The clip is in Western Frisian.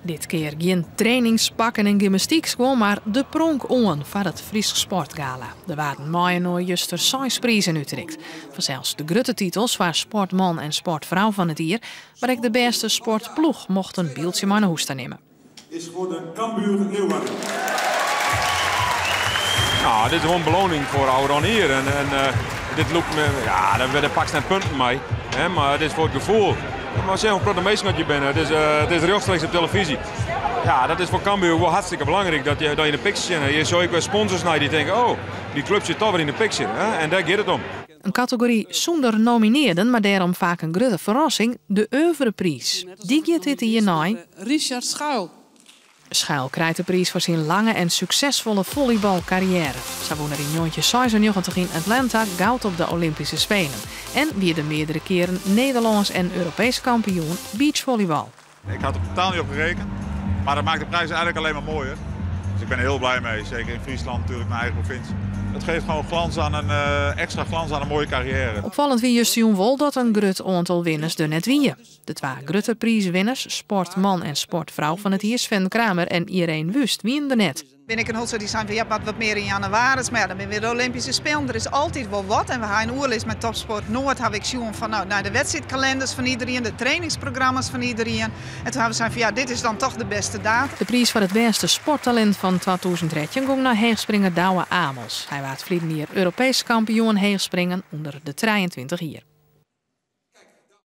Dit kear gjin trainingspakken en gymnastykskuon, mar de pronk oan foar it Frysk Sportgala. Der waarden mei-inoar juster seis prizen útrikt. Fansels de grutte titels foar sportman en sportfrou fan it jier, mar ek de bêste sportploech mocht in byldsje mei nei hûs ta nimme. Is geworden Cambuur Leeuwarden. Nou, dit is gewoon beloning voor ôfrûne jier. En dit lûkt me, ja, dêr pakst net punten mei. Hè, mar it is foar it gefoel. Mar sjen hoe protte minsken dat je binne. It is rjochtstreeks op televyzje. Ja, dat is foar Cambuur wol hartstikke belangryk dat je yn de picture sitte. Je sjogge ek wer sponsors nei dy't tinke, oh, dy klup sit dochs wer yn de picture. Hè? En dêr giet it om. In kategory sûnder nominearden, mar dêrom faak in grutte ferrassing, de Oeuvrepriis. Dy giet dit jier nei Richard Schuil. Schuil krijt de priis foar syn lange en suksesfolle follybalkarriêre. Sa wûn er yn 1996 yn Atlanta goud op de Olympyske Spelen. En wie er meardere kearen Nederlânsk en Europeesk kampioen beachvolleybal. Ik had er totaal niet op gerekend. Maar dat maakt de prijs eigenlijk alleen maar mooier. Dus ik ben er heel blij mee. Zeker in Friesland natuurlijk, mijn eigen provincie. Het geeft gewoon glans aan een, extra glans aan een mooie carrière. Opfallend wie juster wol dat in grut oantal winners der net wie. De twa grutte priiswinners, sportman en sportfrou fan it jier Sven Kramer en Ireen Wüst, wiene der net. Bin ik in Holster dy sein fan ja, wat mear yn jannewaris, mar ja, dan binne wer de Olympyske Spelen. Der is altyd wol wat. En we ha in oerlis mei Topsport Noard, ha ik sjoen fan no, nei de wedstriidkalenders fan iderien, de trainingsprogramma's fan iderien. En doe ha we sein fan ja, dit is dan dochs de bêste datum. De priis foar it bêste sporttalint fan 2013 gong nei heechspringer Douwe Amels. Hy waard ferline jier Europeesk kampioen heechspringen ûnder de 23 jier.